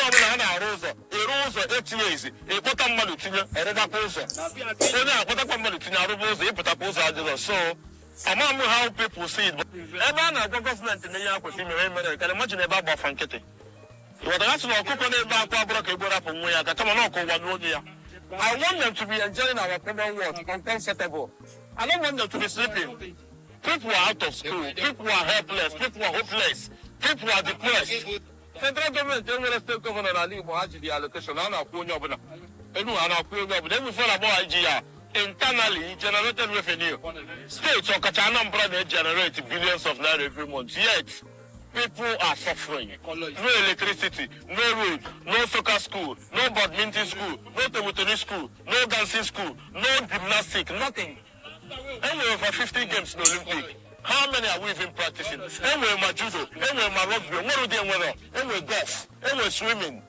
Oge ọbụla a na-arụ ụzọ, ịrụ ụzọ 8 years, ịkpọta mmadụ tinye, ọrụbakwa ụzọ. Onye akpọtakwa mmadụ tinye, arụba ụzọ, ịpụtakwa, ụzọ adịrọ. So ama m how people see it, but ebe a na-agwa gọọmenti na ihe a kwesịrị imere emere ka imagine ebe a gbafa nkịtị. Ịghọtara? Sị na ọkụkọ na-ebe akwa abụrụ ka egbe rapụ nwa ya aka, kama na ọkụ ụwa n'onye ya. I want them to be enjoying our commonwealth and comfortable. I don't want them to be sleeping. People are out of school. People are helpless. People are hopeless. People are depressed. Federal government enwere state governor n'ala Igbo ha jiri allocation a na-akwụ onye ọbụla. Enu a na-akwụ onye ọbụla. Enwefere na agbọghọ iji ya internally generated revenue. States, ọkacha Anambra, na-generate billions of naira every month. Yet people are suffering. No electricity, no road, no soccer school, no badminton school, no table tennis school, no dancing school, no gymnastic, nothing. Enwere over 50 games in Olympic. How many are we even practicing? Enwere ma judo, enwere ma rugby, enwere ụdị enwere, enwere golf, enwere swimming.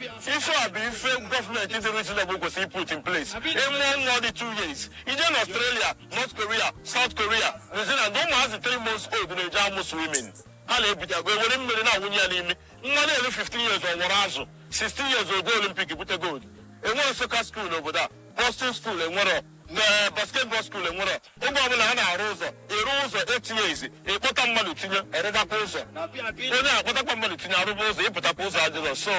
Ife a bụ ife gọọmenti dị reasonable kwesịrị put in place. Ịmụọ nwa dị 2 years. Ije na Australia, North Korea, South Korea, New Zealand, ụmụazị 3 months old na-eje amụ swimming. Ha na-ebido agụ ewere mmiri na-awụnye ya n'imi. Nwa na-elu 15 years ọ nwụrụ azụ. 16 years ogo Olympic bute gold. Enwere soccer school n'obodo a. Boxing school enwere. Na basketball school enwere. Oge ọbụla ha na-arụ ụzọ, ịrụ ụzọ 8 years, ịkpọta mmadụ tinye, ọrụbakwa ụzọ. Onye akpọtakwa mmadụ tinye, arụba ụzọ, ịpụtakwa, ụzọ adịrọ. So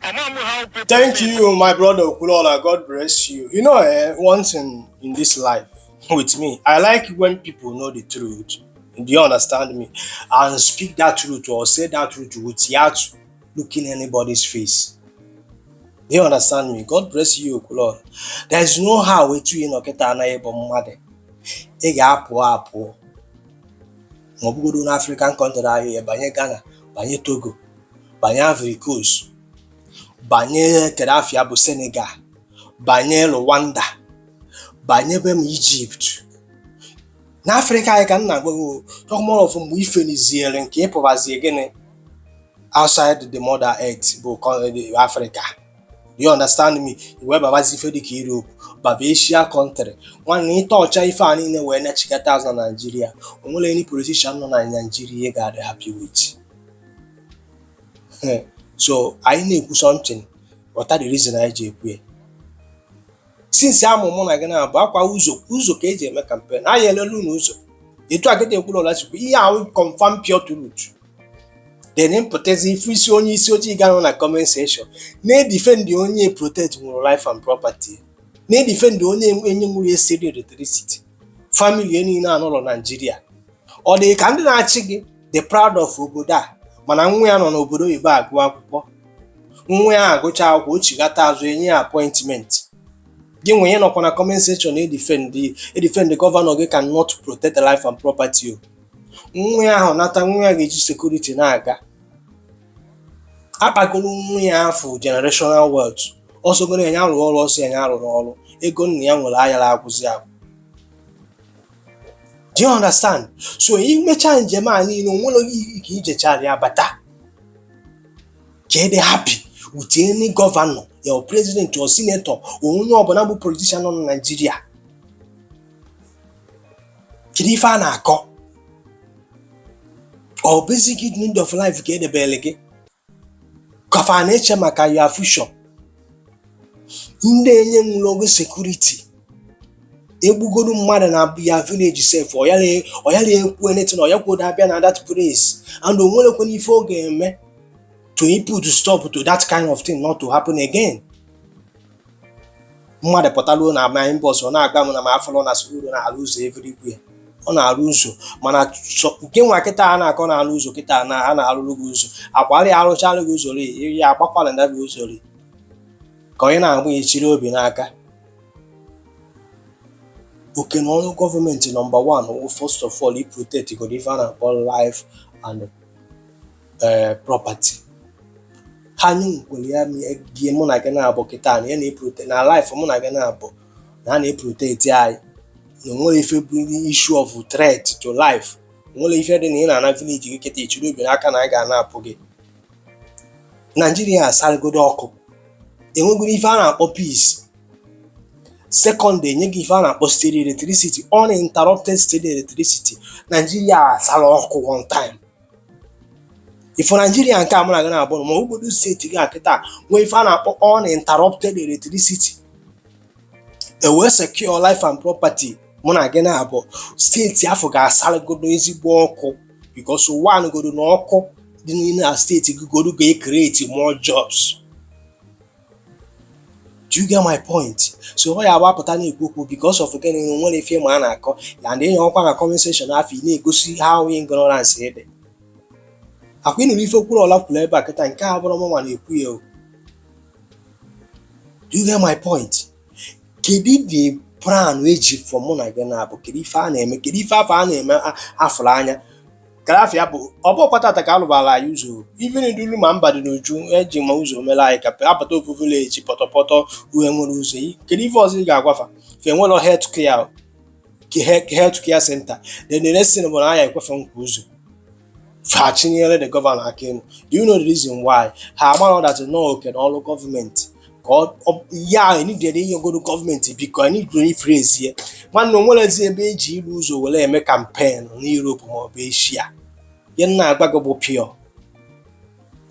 ama m how people Thank see it. you, my brother Okulola. God bless you. One thing in this life with me, I like when people know the truth. Do you understand me? And speak that truth or say that truth without looking anybody's face. Do you understand me? God bless you, Okulola. There is no how etu ị nọ kịta anaghị bụ mmadụ. Ị ga-apụ apụ ma ọ bụgodu na African country ahụ, banye Ghana, banye Togo, banye Ivory Coast, banye kedafia bụ Senegal, banye Rwanda, banye be m Egypt n'Afrịka anyị ka m na-agwa gị o. Talk more of mgbe ifeniziere nke ịpụbazie gịnị outside the mother earth bụ Africa. Do you understand me? Wee babazi ife dịka Europe, baba Asia country. Nwanne, ịta ọcha ife a niile wee nachikata azụ na Nigeria, o nwere any politician nọ na Nigeria ị ga-adị happy with. So anyị na-ekwu something, ghọta the reason anyị ji ekwu ya. Since amụ mụ na gị na-abụ akwa ụzọ ụzọ ka eji eme campaign, anyị elelu unu ụzọ etu a kịta ekwuru sikwa ihe ahụ, confirm pure truth. Then mpụtazi ifu isi onye isi ojii ga-anọ na comment section na-edefend onye protect nwere life and property, na-edefend onye enye nwere steady electricity, family niile anọrọ Naijiria. Ọ dị ka ndị na-achị gị dị proud of obodo a, mana nwa ya nọ n'obodo oyibo agụ akwụkwọ, nwa ya agụcha akwụkwọ, o chigata azụ, enye ya appointment. Gị nwe ihe nọkwa na comment section edefend governor gị cannot protect the life and property o. Nwa ya ahụ nata, nwa ya ga-eji security na-aga akpagoro nwa ya afọ generational wealth ọsọgoro ya arụ ọrụ, ọsọ ya arụrụ ọrụ, ego nna ya nwere ayara agwụzi agwụ. Do you understand? So imechaa njem a niile, o nwere ka ijechara ya bata ka ị dị happy with any governor, your president or senator, onye ọbụla bụ politician nọ na Nigeria. Kedu ife a na-akọ? Ọ basic need of life ka edebere gị ka fa na-eche maka your future. Ndị enye nwere ogo security egbugoro mmadụ na ya village sef, ọ yara ekwu anything, ọ ya kwodo abịa na that place and o nwerekwana ife ọ ga-eme to put stop to that kind of thing not to happen again. Mmadụ pụtaruo na my inbox, ọ na-agba m na m afọrọ na Soludo na-arụ ụzọ everywhere. Ọ na-arụ ụzọ, mana nke nwa kịta a na-akọ na-arụ ụzọ kịta na a na-arụrụ gị ụzọ akwara ya, arụcharị gị ụzọ ri ya, agbakwala na gị ụzọ ri ka onye na-agba ya echiri obi n'aka. Oke na ọrụ gọọmenti number one wụ first of all i protect godo ife a na-akpọ life and property. Ha nyekwere ya gị mụ na gị na-abụ kịta na ya na-eprotect na life mụ na gị na-abụ na a na-eprotect anyị na onwere ife bụ issue of threat to life. Onwere ife dị na ị na-ana village gị kịta ichiri obi n'aka na anyị ga-anapụ gị. Naijiria asarịgodo ọkụ, enwegoro ife a na-akpọ peace. Second, enye gị ife a na-akpọ steady electricity, uninterrupted steady electricity. Naijiria asara ọkụ one time. Ifo Naijiria nke a mụ na gị na-abụ, ma obodo steeti gị a kịta nwee ife a na-akpọ uninterrupted electricity, ewee secure life and property, mụ na gị na-abụ, steeti afọ ga-asaragodo ezigbo ọkụ, because one godo na ọkụ dị n'ime na steeti gị godo ga-ecreate more jobs. Do you get my point? So ọ ya agbapụta na-ekwu okwu because of gịnị? Na nwere ife ma a na-akọ ya ndị enyi ọkwa na comment section afọ ị na-egosi how ignorance dị. Akwa ịnụrụ ife Okwuluọla kwuru ebe a kịta, nke a bụrụ mụnwa na-ekwu ya o. Do you get my point? Kedu the plan eji for mụ na gị na-abụ? Kedu ife a na-eme? Kedu ife afọ a na-eme afụrụ anya kara afọ ya bụ ọ bụkwa tata ka alụbara anyị ụzọ? Even ndulu ma mba dị n'uju eji ma ụzọ mere anyị ka apụta ofu village pọtọpọtọ uhe nwere ụzọ. Kedu ife ọzọ ị ga-agwafa fe? Nwere health care, health care center. Then the next thing bụ na anya ekwefe nkwa ụzọ fa chinyere the governor aka elu. Do you know the reason why? Ha amara that no oke na ọrụ gọọmenti ka ya enidere inyegoro gọọmenti. Biko, enidere ifrezie nwanne, onwerezi ebe eji iru ụzọ were eme campaign n'Europe maọbụ Asia. Ihe m na-agwa gị bụ pure.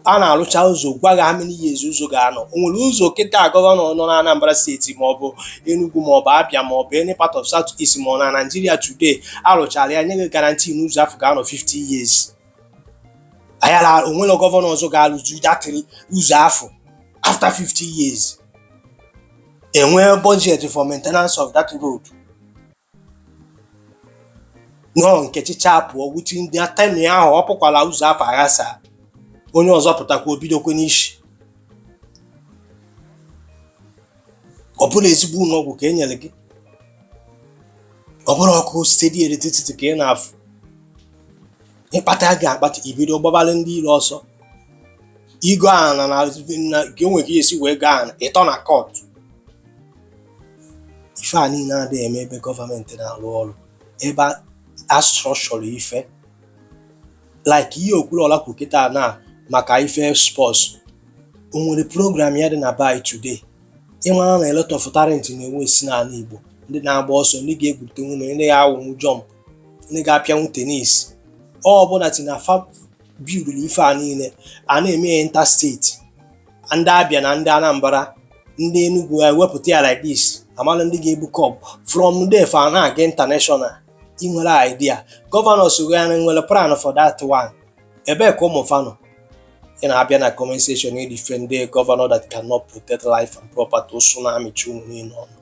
A na-arụcha ụzọ, gwa gị how many years ụzọ ga-anọ. O nwere ụzọ kịta governor nọ na Anambra Steeti maọbụ Enugu maọbụ Abia maọbụ any part of South East ma ọ na Nigeria today arụchara ya nye gị guarantee n'ụzọ afọ ga-anọ 50 years? Ayala onwere governor ọzọ ga-arụzi datịrị ụzọ afọ after 50 years, enwee budget for maintenance of that road nọọ nke chicha pụọ within the tenure ahụ, ọ pụkwara ụzọ afọ aghasa, onye ọzọ pụtakwa obidokwe n'isi. Ọ bụrụ ezigbo ụlọ ọgwụ ka e nyere gị, ọ bụrụ ọkụ steady electricity ka ị na-afụ, ịkpata ga-akpata ibido gbabalị ndị iro ọsọ igo ana na ka o nwere ka esi wee gaa ana ịtọ na court. Ife a niile adịghị eme ebe gọọmenti na-arụ ọrụ, ebe a structure ife like ihe Okwuluọla kwuru kịta na maka ife sports. O nwere program ya dị na by today, ịmara na a lot of talent na-enwe esi n'ala Igbo, ndị na-agba ọsọ, ndị ga-egwute nwume, ndị ga-awụnwu jump, ndị ga-apịanwu tennis. Ọ bụla ti na fa build ife a niile a na-eme ya interstate, ndị Abia na ndị Anambra, ndị Enugu ewepụta ya like this, amara ndị ga-ebu cup. From there fa na-aga international. Ị nwere idea governor so ya nwere plan for that one? Ebee ka ụmụ fa nọ? Ị na-abịa na comment section ị defend the governor that cannot protect life and property. Ụsụ na-amịchi unu niile ọnụ.